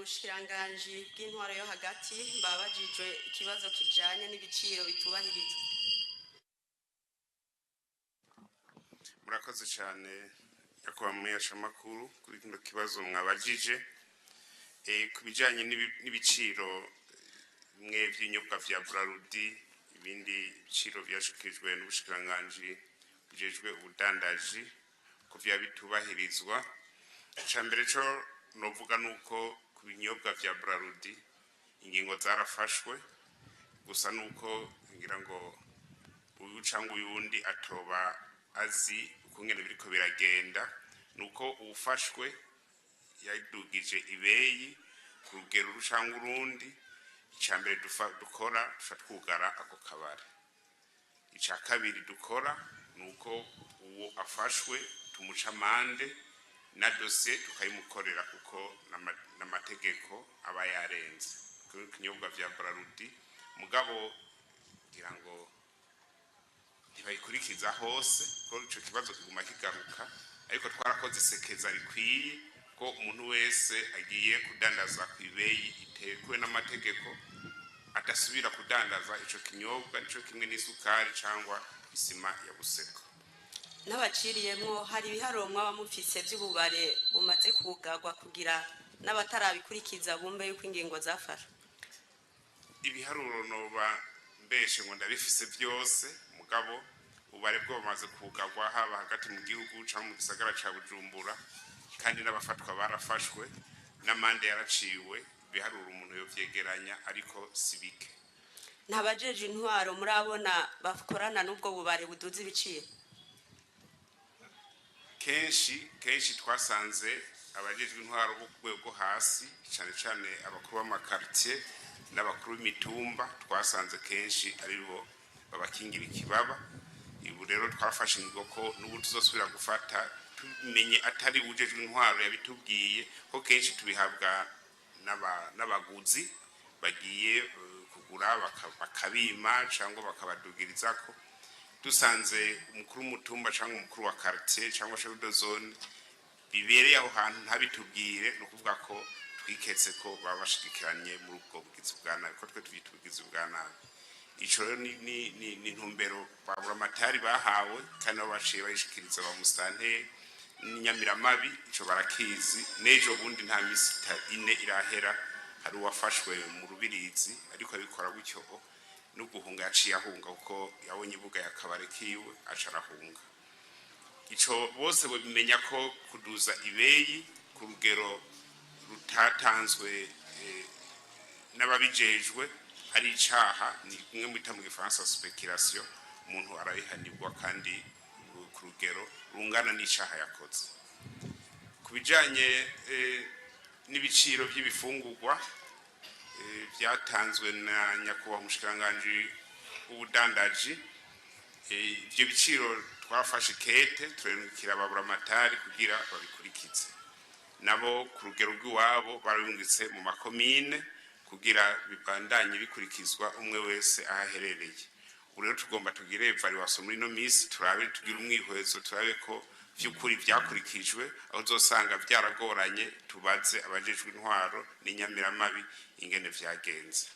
Bushikiranganji bw'intwaro yo hagati babajijwe ikibazo kijanye n'ibiciro bitubahirizwa. Murakoze cyane, nyakubahwa mumenyeshamakuru, kuri kino kibazo mwabajije. Ku bijanye n'ibiciro bimwe vy'ibinyobwa vya Brarudi, ibindi biciro vyashikirijwe n'ubushikiranganji bujejwe ubudandaji ko vya bitubahirizwa, ica mbere co novuga nuko ku binyobwa vya Brarudi ingingo zarafashwe. Gusa nuko ngira ngo uyu cyangwa uyundi atoba azi ukungene biriko biragenda, nuko uwufashwe yadugije ibeyi ku rugero uru cyangwa urundi, icya mbere dukora duca twugara ako kabare. Icya kabiri dukora nuko uwo afashwe tumuca amande na dosiye tukayimukorera, kuko n'amategeko aba yarenze kuri kinyobwa vya Brarudi. Mugabo ngira ngo ntibayikurikiza hose, ko ico kibazo kiguma kigaruka, ariko twarakoze isekeza rikwiye ko umuntu wese agiye kudandaza ku ibeyi iteguwe n'amategeko adasubira kudandaza ico kinyobwa, nico kimwe n'isukari cyangwa isima ya Buseko. N'abaciriyemwo, hari ibiharuro mwaba mufise vy'ububare bumaze kugarwa kugira n'abatarabikurikiza bumve yuko ingingo zafashwe? Ibiharuro noba mbeshe ngo ndabifise byose, mugabo ubare bwo bamaze kugarwa haba hagati mu gihugu cyangwa mu gisagara ca Bujumbura, kandi n'abafatwa barafashwe n'amande yaraciwe. Ibiharuro umuntu yovyegeranya, ariko si bike. Ntabajeje intwaro murabona bakorana n'ubwo bubare buduza ibiciro? Kenshi kenshi twasanze abajejwe intwaro bo ku rwego rwo hasi, cyane cyane abakuru b'amakaritiye n'abakuru b'imitumba, twasanze kenshi ari bo babakingira ikibaba. Ubu rero twafashe ingingo ko n'ubu tuzosubira gufata, tumenye atari ujejwe intwaro yabitubwiye, ko kenshi tubihabwa n'abaguzi bagiye kugura bakabima cyangwa bakabadugirizako. Dusanze umukuru w'umutumba cyangwa umukuru wa quartier cyangwa chef de zone bibereye aho hantu ntabitubwire, ni ukuvuga ko twiketse ko baba bashigikiranye muri ubwo bugizi bwa nabi, ko twe tubyita ubugizi bwa nabi. Ico rero ni intumbero baburamatari bahawe, kandi nabo baciye bayishikiriza ba musitanteri n'inyamiramabi. Ico barakizi. N'ejo bundi nta misi 4 irahera hari uwafashwe mu Rubirizi ariko abikora gutyo, no guhunga yaciye ahunga kuko yabonye ibuga yakabare kiwe, aca arahunga. Ico bose bimenya ko kuduza ibeyi ku rugero rutatanzwe n'ababijejwe ari icaha, ni kumwe mwita mu Gifaransa spéculation. Umuntu arabihanirwa kandi ku rugero rungana n'icaha yakoze. Ku bijanye n'ibiciro by'ibifungurwa byatanzwe na nyakubahwa umushikiranganji w'ubudandaji, ivyo biciro twafashe kete turarungikira ababuramatari kugira babikurikize, nabo ku rugero rw'iwabo barabungitse mu makomine kugira bibandanye bikurikizwa umwe wese aho aherereye. Ubu rero tugomba tugire évaluation muri ino minsi, turabe, tugire umwihwezo, turabe ko vy'ukuri vyakurikijwe. Aho uzosanga vyaragoranye, tubaze abajejwe intwaro n'inyamiramabi ingene vyagenze.